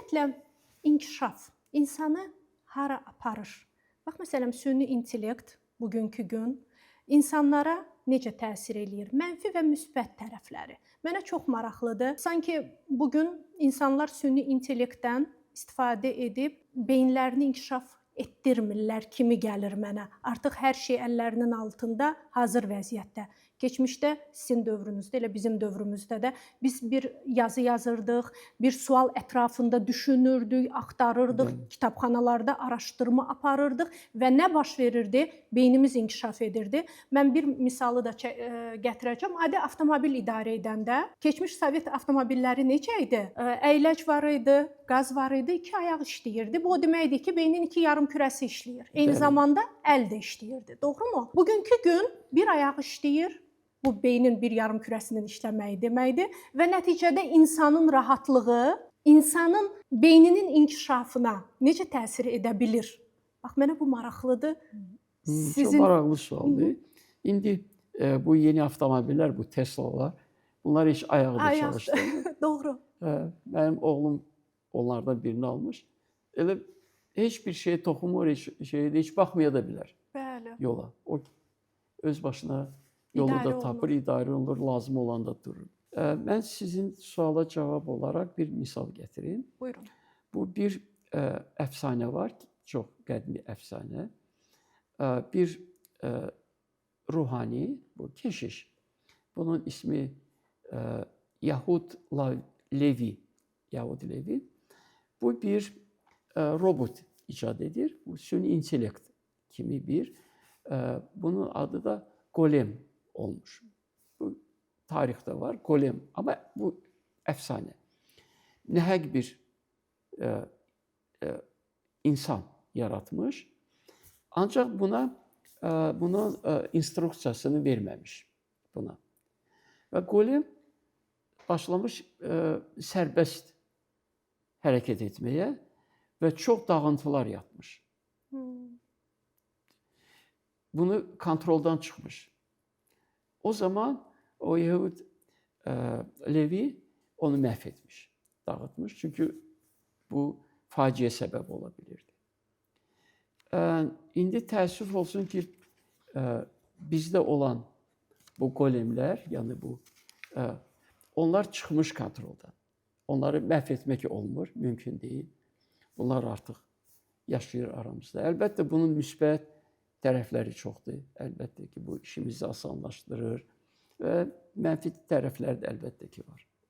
Ümumiyyətlə inkişaf insanı hara aparır? Bax məsələn süni intellekt bugünkü gün insanlara necə təsir eləyir? Mənfi və müsbət tərəfləri. Mənə çox maraqlıdır. Sanki bu gün insanlar süni intellektdən istifadə edib beyinlərini inkişaf etdirmirlər kimi gəlir mənə. Artıq hər şey əllərinin altında hazır vəziyyətdə. Keçmişdə sizin dövrünüzdə, elə bizim dövrümüzdə də biz bir yazı yazırdıq, bir sual ətrafında düşünürdük, axtarırdıq, kitabxanalarda araşdırma aparırdıq və nə baş verirdi? Beynimiz inkişaf edirdi. Mən bir misalı da gətirəcəm. Adi avtomobil idarə edəndə keçmiş Sovet avtomobilləri necə idi? Əyləc var idi, qaz var idi, iki ayaq işləyirdi. Bu o deməkdir ki, beynin iki yarım kürəsi işləyir. Eyni zamanda əl də işləyirdi. Doğrumu? Bugünkü gün bir ayaq işləyir. Bu beynin bir yarım kürəsinin işləməyi deməkdir və nəticədə insanın rahatlığı, insanın beyninin inkişafına necə təsir edə bilir? Bax mənə bu maraqlıdır. Sizin... Çox maraqlı sualdır. İndi bu yeni avtomobillər, bu Teslalar, bunlar heç ayağı da çalışdırmır. Doğru. Mənim oğlum onlardan birini almış. Elə heç bir şeyə toxunmur, heç şeyə heç baxmaya da bilər. Bəli. Yola. O öz başına yolu İdarə da tapır, idarə olunur, lazım olanda durur. Mən sizin suala cavab olaraq bir misal gətirim. Buyurun. Bu bir əfsanə var, çox qədimi əfsanə. Bir ruhani, bu keşiş. Bunun ismi Yahud Levi. Yahud Levi. Bu bir robot icad edir. Bu süni intellekt kimi bir. Bunun adı da Golem olmuş. Bu tarixdə var, Golem. Amma bu əfsanə. Nəhəng bir insan yaratmış. Ancaq buna bunun instruksiyasını verməmiş buna. Və Golem başlamış sərbəst hərəkət etməyə və çox dağıntılar yatmış. Bunu kontroldan çıxmış. O zaman o Yehud Levi onu məhv etmiş, dağıtmış. Çünki bu faciə səbəb ola bilirdi. İndi təəssüf olsun ki, bizdə olan bu golemlər, yəni bu onlar çıxmış kontroldan. Onları məhv etmək olmur, mümkün deyil. Bunlar artıq yaşayır aramızda. Əlbəttə bunun müsbət tərəfləri çoxdur. Əlbəttə ki, bu işimizi asanlaşdırır və mənfi tərəfləri də əlbəttə ki var.